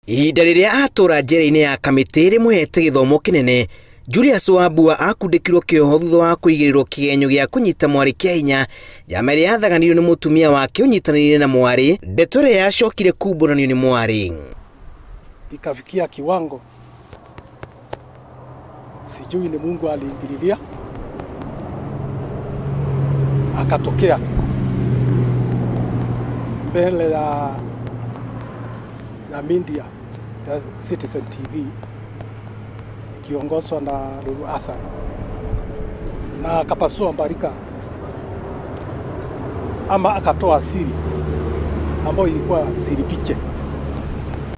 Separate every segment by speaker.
Speaker 1: Ihinda rĩrĩa atũra njera-inĩ ya Kamĩtĩ rĩmũhete gĩthomo kĩnene. Julius Wambua akundĩkirwo kĩoho thutha wa kũigĩrĩrwo kĩgenyo gĩa kũnyita mwarĩ kĩa hinya, njama ĩrĩa yathaganirio nĩ mũtumia wake ũnyitanĩire na mwarĩ, ndeto ĩrĩa yacokire kumbũranio nĩ mwarĩ.
Speaker 2: Ikafikia kiwango sijui ni Mungu aliingililia akatokea mbele ya media ya Citizen TV ikiongozwa na Lulu Hassan na akapasua mbarika ama akatoa siri ambayo ilikuwa siri piche.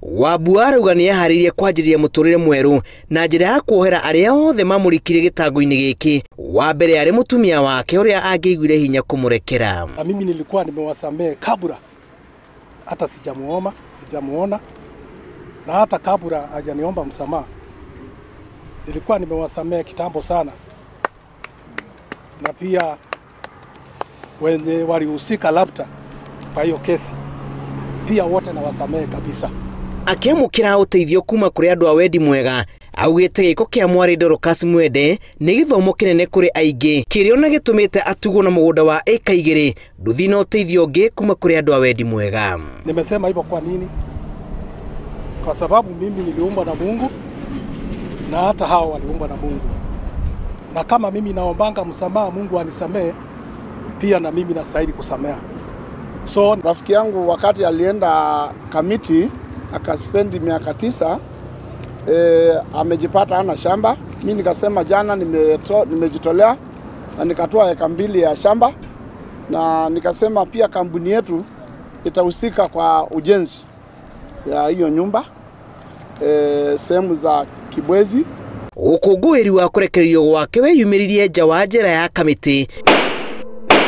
Speaker 1: Wambua arauga nĩ eharĩirie kwanjĩrĩria mũtũrĩre mwerũ na njĩra ya kuohera arĩa othe mamũrikire gĩtango-inĩ gĩkĩ. Wa mbere arĩ mũtumia wake ũrĩa angĩaiguire hinya kũmũrekera.
Speaker 2: Na mimi nilikuwa nimewasamehe kabla hata sijamuona na hata kabla hajaniomba msamaha. Nilikuwa nimewasamehe kitambo sana, na pia wenye walihusika labda kwa hiyo kesi pia wote nawasamehe kabisa.
Speaker 1: Akĩamũkĩra ũteithio kuma kũrĩ andũ a wendi mwega, augĩte gĩko kĩa mwarĩ Dorcas Mwende nĩ gĩthomo kĩnene kũrĩ aingĩ kĩrĩa ona gĩtũmĩte atugwo na mũgũnda wa ĩka 2 nduthi na ũteithio ũngĩ kuma kũrĩ andũ a wendi mwega.
Speaker 2: Nimesema hivyo kwa nini? Kwa sababu mimi niliumbwa na Mungu na hata hao waliumbwa na Mungu, na kama mimi naombanga msamaha Mungu anisamee, pia na mimi nastahili kusamea. So
Speaker 3: rafiki yangu wakati alienda Kamiti akaspendi miaka 9, amejipata hana shamba. Mimi nikasema jana nimejitolea na nikatoa eka 2 ya shamba, na nikasema pia kampuni yetu itahusika kwa ujenzi ya hiyo nyumba sehemu za Kibwezi.
Speaker 1: Ũkũngũĩri wa kũrekererio gwake weyumĩririe nja wa njera ya Kamĩtĩ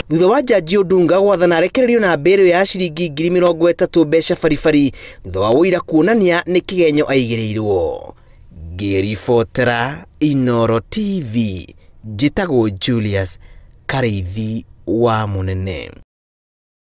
Speaker 1: thutha wa Jaji Odunga gwathana arekererio na mbĩrĩro ya ciringi 30,000 mbeca baribari thutha wa ũira kuonania nĩ kĩgenyo aigĩrĩirwo. Ngĩribotera Inooro TV, njĩtagwo Julius Karĩithi wa Mũnene.